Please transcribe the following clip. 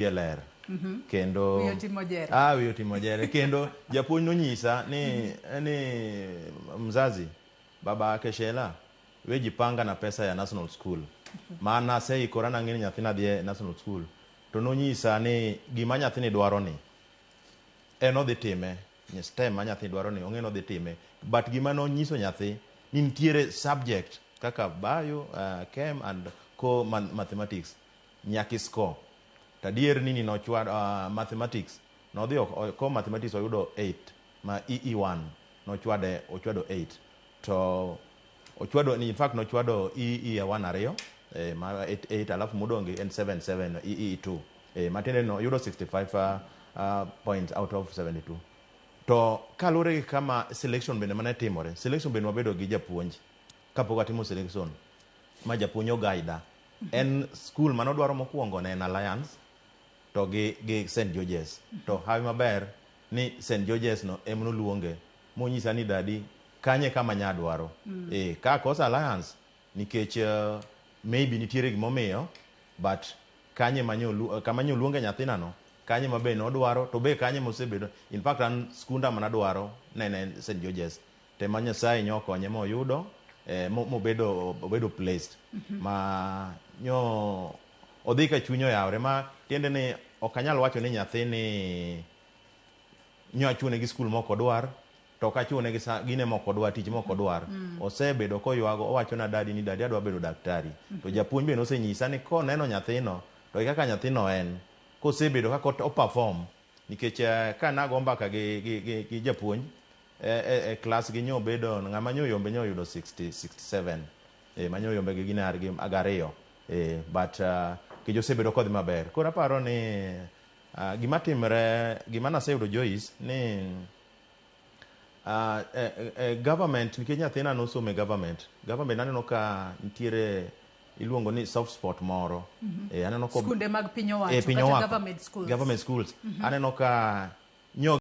Wiye ler. Kendo Wiye otimo jere. Ah, wiye otimo jere. Kendo japuonj nonyisa ni ni mzazi baba Keshela we jipanga na pesa ya national school. Ma naseikora nang'e ni nyathina dhi e national school. To nonyisa ni gima nyathini dwaro ni en odhi time. STEM ma nyathini dwaro ni ong'e ni odhi time. But gima nonyiso nyathi ni nitiere subject kaka bio, chem and co mathematics nyaka i score. To adier nini nochwad mathematics nodhi ko mathematics oyudo 8 ma EE1 nochwade ochwado 8 to ochwado in fact nochwado EE1 ariyo ma 8 8 alafu modong' en 7 7 EE2 matiende ni oyudo 65 points out of 72. To kaluwore gi kama selection bende mane timore, selection bende wabedo gi japuonj kapok watimo selection ma japuonj ogaida. En school mane odwaro mokwongo ne en Alliance to gi St George's. To hawi maber ni St George's no ema noluonge monyisa ni dadi kanye kama nyadwaro. Ka akoso Alliance nikech maybe nitiere gimomiyo but kanye manyo kama nyoluonge nyathina no kanye ma be nodwaro to be kanye mosebedo. In fact an skunda manadwaro ne en St George's. To ema Nyasaye nyo okonye moyudo mobedo obedo placed ma nyo odhi ka chunye oyawre ma tiende ni ok anyal wacho ni nyathini nyo achune gi skul mok odwar to ok achune gi gine mok odwar tich mok odwar. Osebedo koywago owacho na dadi ni dadi adwa bedo daktari. To japuonj be nosenyisa ni koneno nyathino to gi kaka nyathino en kosebedo kaka o perform nikech ka nago mbaka gi japuonj e klas gi nyo bedo ng'ama nyo yombe nyo yudo 60 67 manyo yombe gi gin gi ariyo but kech osebedo kodhi maber. Koro aparo ni gima timre gima naseyudo Joyce ni government nikech nyathina nosomo e government government aneno ka nitiere iluongo ni soft spot moro. Aneno ko skunde mag piny owacho piny kata government schools. Government schools. Aneno ka nyo